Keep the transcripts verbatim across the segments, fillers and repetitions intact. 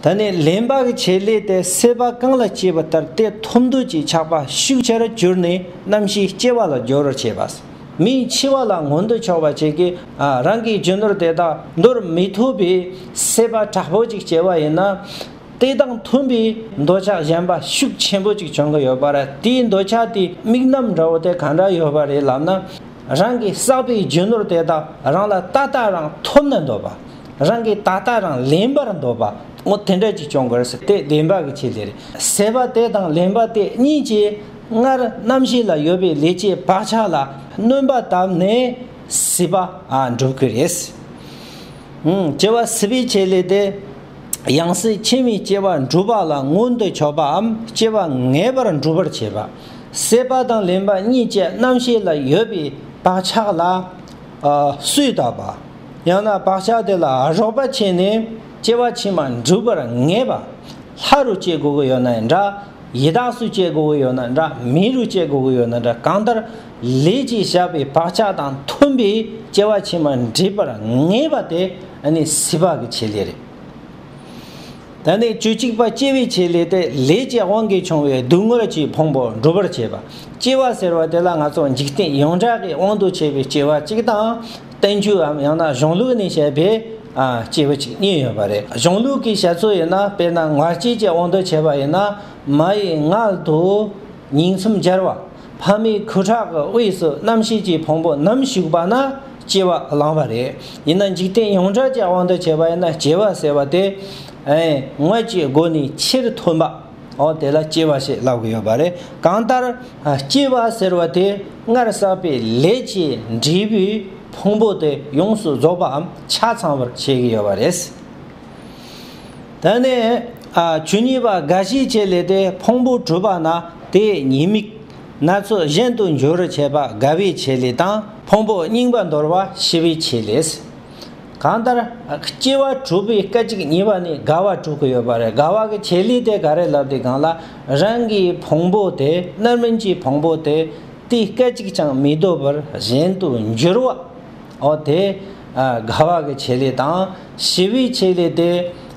ད་ནི་ལེན་པ་གི་ཆེད་ལས་དེ་སྲེད་པ་གང་ལ་སྐྱེས་པ་ལྟར་དེ་ཐོབ་འདོད་ཀྱི་ཆགས་པ་ཤུགས་ཆེར་གྱུར་ནས་རྣམ་ཤེས་སྐྱེ་བ་ལ་སྦྱོར་བར་བྱེད་པ། མིའི་འཆི་བ་ལ་མངོན་དུ་ཕྱོགས་པ་བྱེད་ཀྱི། ཨ། རང་གི་རྒྱུ་ནོར་དེ་དག་འདོར་མི་ཐུབ་པའི་སྲེད་པ་དྲག་པོ་ཅིག་སྐྱེ་བ་ཡིན་ན། དེ་དང་མཐུན་པའི་འདོད་ཆགས་གཞན་པ་ཤུགས་ཆེན་པོ་ཅིག་བྱུང་གི་ཡོད་པ་རེད། དེའི་འདོད་ཆགས་དེའི་དམིགས་རྣམ་འདྲ་བོ་དེ་ག་འདྲ་ཡོད་པ་རེད་ལབ་ན། རང་གིས་བསགས་པའི་རྒྱུ་ནོར་དེ་དག་རང་ལ་ད་ལྟ་རང་ཐོབ་ན་འདོད་པ། རང་གིས་ད་ལྟ་རང་ལེན་པར་འདོད་པ། འོ་དེ་འདྲ་ཅིག་བྱུང་དགོས་རེད་ཟེར། དེ་ལེན་པ་གི་ཆེད་ལས་རེད། སྲེད་པ་དེ་དང་ལེན་པ་དེ་གཉིས་ཀྱིས་སྔར་རྣམ་ཤེས་ལ་ཡོད་པའི་ལས་ཀྱི་བག་ཆགས་ལ་སྣོན་པ་བཏབ་ནས་སྲིད་པ་ཨ་འགྲུབ་ཀྱི་རེད། ཨང་། སྐྱེ་བ་སྲིད་པའི་ཆེད་ལས་དེ། ཡང་སྲིད་ཕྱི་མའི་སྐྱེ་བ་འགྲུབ་པ་ལ་མངོན་དུ་ཕྱོགས་པའམ་སྐྱེ་བ་ངེས་པར་འགྲུབ་པར་བྱེད་པ། སྲེད་པ་དང་ལེན་པ་གཉིས་ཀྱི་རྣམ་ཤེས་ལ་ཡོད་པའི་བག་ཆགས་ལ། ཨ། གསོས་བཏབ་པ། ཡང་ན་བག་ཆགས་དེ་ལ་རོགས་པ་བྱས་ནས་སྐྱེ་བ་ཕྱི་མ་འགྲུབ་པར་ངེས་པ། ལྷ་རུ་སྐྱེ་དགོས་ཀྱི་ཡོད་ན་འདྲ། ཡི་དྭགས་སུ་སྐྱེ་དགོས་ཀྱི་ཡོད་ན་འདྲ། མི་རུ་སྐྱེ་དགོས་ཀྱི་ཡོད་ན་འདྲ། གང་ལྟར་ལས་ཀྱིས་བཞག་པའི་བག་ཆགས་དང་མཐུན་པའི་སྐྱེ་བ་ཕྱི་མ་འགྲུབ་པར་ངེས་པ་དེ་ནི་སྲིད་པ་གི་ཆེད་ལས་རེད། ད་ནི་བཅུ་གཅིག་པ་སྐྱེ་བའི་ཆེད་ལས་དེ། ལས་ཀྱི་དབང་གིས་བྱུང་བའི་སྡུག་བསྔལ་གྱི་ཕུང་པོ་འགྲུབ་པར་བྱེད་པ། སྐྱེ་བ་ཟེར་བ་དེ་ལ་ང་ཚོ་འཇིག་རྟེན་ཡོངས་གྲགས་ཀྱི་དབང་དུ་བྱས་པའི་སྐྱེ་བ་གཅིག་དང་། བསྟན་བཅོས་འམ་ཡང་ན་གཞུང་ལུགས་ནས་བཤད་པའི། ཨ། སྐྱེ་བ་གཅིག་གཉིས་ཡོད་པ་རེད། གཞུང་ལུགས་ཀྱི་བཤད་ཚུལ་ཡིན་ན། དཔེར་ན་ང་བཅས་ཀྱི་དབང་དུ་བྱས་པ་ཡིན་ན། མ་ཡི་མངལ་དུ་ཉིང་མཚམས་སྦྱར་བ། ཕ་མའི་ཁུ་ཁྲག་གི་དབུས་སུ་རྣམ་ཤེས་ཀྱི་ཕུང་པོ་ནམ་ཞུགས་པ་ན་སྐྱེ་བ་བླངས་པ་རེད། ཡིན་ན་འཇིག་རྟེན་ཡོངས་གྲགས་ཀྱི་དབང་དུ་བྱས་པ་ཡིན་ན། སྐྱེ་བ་ཟེར་བ་དེ། ཨེ། དངོས་ཀྱི་སྒོ་ནས་ཕྱིར་ཐོན་པ། འོ་དེ་ལ་སྐྱེ་བ་ཞེས་ལབ་ཀྱི་ཡོད་པ་རེད། གང་ལྟར། ཨ། སྐྱེ་བ་ཟེར་བ་དེ་སྔར་བསགས་པའི་ལས་ཀྱིས་འབྲས་བུའི་ཕུང་པོ་དེ་ཡོངས་སུ་རྫོགས་པའམ་ཆ་ཚང་བར་བྱེད་ཀྱི་ཡོད་པ་རེད། ད་ནི། ཨ། བཅུ་གཉིས་པ་རྒ་ཤིའི་ཆེད་ལས་དེ། ཕུང་པོ་གྲུབ་པ་ན་དེའི་ཉེས་དམིགས་སྣ་ཚོགས་གཞན་དུ་འགྱུར་བར་བྱེད་པ་རྒ་བའི་ཆེད་ལས་དང་། ཕུང་པོ་རྙིང་པ་འདོར་བ་ཞི་བའི་ཆེད་ལས། གང་ལྟར། སྐྱེ་བ་གྲུབ་པའི་སྐད་ཅིག་གཉིས་པ་ནས་རྒ་བ་གྲུབ་ཀྱི་ཡོད་པ་རེད། རྒ་བ་གི་ཆེད་ལས་དེ་ག་རེ་ལབ་དུས་སྒང་ལ། རང་གི་ཕུང་པོ་དེ། རྣམ་སྨིན་གྱི་ཕུང་པོ་དེ་དེའི་སྐད་ཅིག་ཀྱང་མི་སྡོད་པར་གཞན་དུ་འགྱུར་བ། འོ་དེ། ཨ། རྒ་བ་གི་ཆེད་ལས་དང་། ཞི་བའི་ཆེད་ལས་དེ།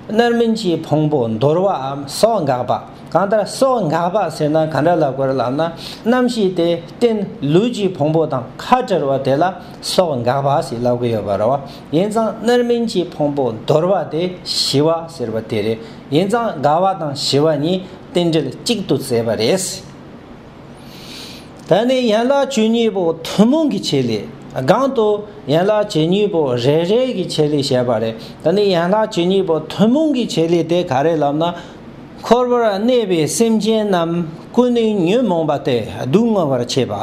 རྣམ་སྨིན་གྱི་ཕུང་པོ་འདོར་བའམ་སྲོག་འགག་པ། གང་ལྟར་སྲོག་འགག་པ་ཟེར་ན་ག་འདྲ་ལབ་དགོས་རེད་ལབ་ན། རྣམ་ཤེས་དེ་རྟེན་ལུས་ཀྱི་ཕུང་པོ་དང་ཁ་བྲལ་བ་དེ་ལ་སྲོག་འགག་པ་ཞེས་ལབ་ཀྱི་ཡོད་པ་རེད་བ། ཡིན་ཙང་རྣམ་སྨིན་གྱི་ཕུང་པོ་འདོར་བ་དེ་ཞི་བ་ཟེར་བ་དེ་རེད། ཡིན་ཙང་རྒ་བ་དང་ཞི་བ་གཉིས་རྟེན་འབྲེལ་གཅིག་ཏུ་མཛད་པ་རེད། ད་ནི་ཡན་ལག་བཅུ་གཉིས་པོ་ཐུན་མོང་གི་ཆེད་ལས། སྒང་དུ་ཡན་ལག་བཅུ་གཉིས་པོ་རེ་རེ་གི་ཆེད་ལས་བཤད་པ་རེད། ད་ནི་ཡན་ལག་བཅུ་གཉིས་པོ་ཐུན་མོང་གི་ཆེད་ལས་དེ་ག་རེ་ལབ་ན། འཁོར་བར་གནས་པའི་སེམས་ཅན་རྣམས་ཀུན་ནས་ཉོན་མོངས་པ་སྟེ་སྡུག་བསྔལ་བར་བྱེད་པ།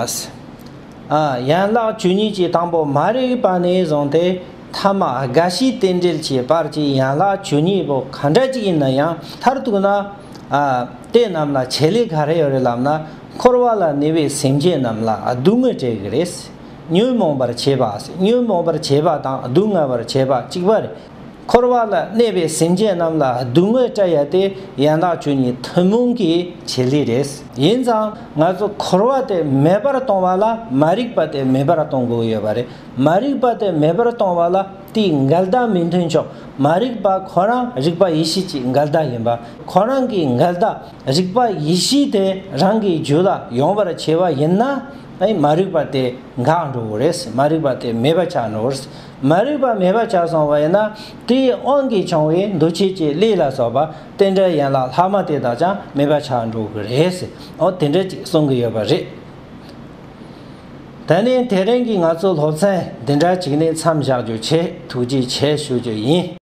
ཨ། ཡན་ལག་བཅུ་གཉིས་ཀྱི་དང་པོ་མ་རིག་པ་ནས་བཟུང་སྟེ་ཐ་མ་རྒ་ཤི་རྟེན་འབྲེལ་གྱི་བར་གྱི་ཡན་ལག་བཅུ་གཉིས་པོ་ག་འདྲ་ཅིག་ཡིན་ན་ཡང་མཐར་གཏུགས་ན། ཨ། དེ་རྣམས་ལ་ཆེད་ལས་ག་རེ་ཡོད་རེད་ལབ་ན། འཁོར་བ་ལ་གནས་པའི་སེམས་ཅན་རྣམས་ལ་སྡུག་བསྔལ་སྤྲད་ཀྱི་རེད། ཉོན་མོངས་པར་བྱེད་པ། ཉོན་མོངས་པར་བྱེད་པ་དང་སྡུག་བསྔལ་བར་བྱེད་པ་གཅིག་པ་རེད། འཁོར་བ་ལ་གནས་པའི་སེམས་ཅན་རྣམས་ལ་སྡུག་བསྔལ་སྤྲད་ཡ་དེ་ཡན་ལག་བཅུ་གཉིས་ཐུན་མོང་གི་ཆེད་ལས་རེད། ཡིན་ཙང་ང་ཚོ་འཁོར་བ་དེ་མེད་པར་གཏོང་བ་ལ་མ་རིག་པ་དེ་མེད་པར་གཏོང་དགོས་ཀྱི་ཡོད་པ་རེད། མ་རིག་པ་དེ་མེད་པར་གཏོང་བ་ལ་དེའི་འགལ་ཟླ་མི་མཐུན་ཕྱོགས། མ་རིག་པ་ཁོ་རང་རིག་པ་ཡེ་ཤེས་ཀྱི་འགལ་ཟླ་ཡིན་པ། ཁོ་རང་གི་འགལ་ཟླ་རིག་པ་ཡེ་ཤེས་དེ་རང་གི་རྒྱུད་ལ་ཡོང་བར་བྱེད་པ་ཡིན་ན། ཨེ། མ་རིག་པ་དེ་འགག་འགྲོ་གི་རེད། མ་རིག་པ་དེ་མེད་པ་ཆགས་འགྲོ་གི་རེད། མ་རིག་པ་མེད་པ་ཆགས་སོང་བ་ཡིན་ན། དེའི་དབང་གིས་བྱུང་བའི་འདུ་བྱེད་ཀྱི་ལས་ལ་སོགས་པ་རྟེན་འབྲེལ་ཡན་ལག་ལྷག་མ་དེ་དག་ཀྱང་མེད་པ་ཆགས་འགྲོ་གི་རེད། འོ་དེ་འདྲ་ཅིག་གསུང་གི་ཡོད་པ་རེད། ད་ནི་དེ་རིང་གི་ང་ཚོའི་སློབ་ཚན་འདི་འདྲ་ཅིག་ནས་མཚམས་བཞག་རྒྱུ་བྱས། ཐུགས་རྗེ་ཆེ་ཞུ་རྒྱུ་ཡིན།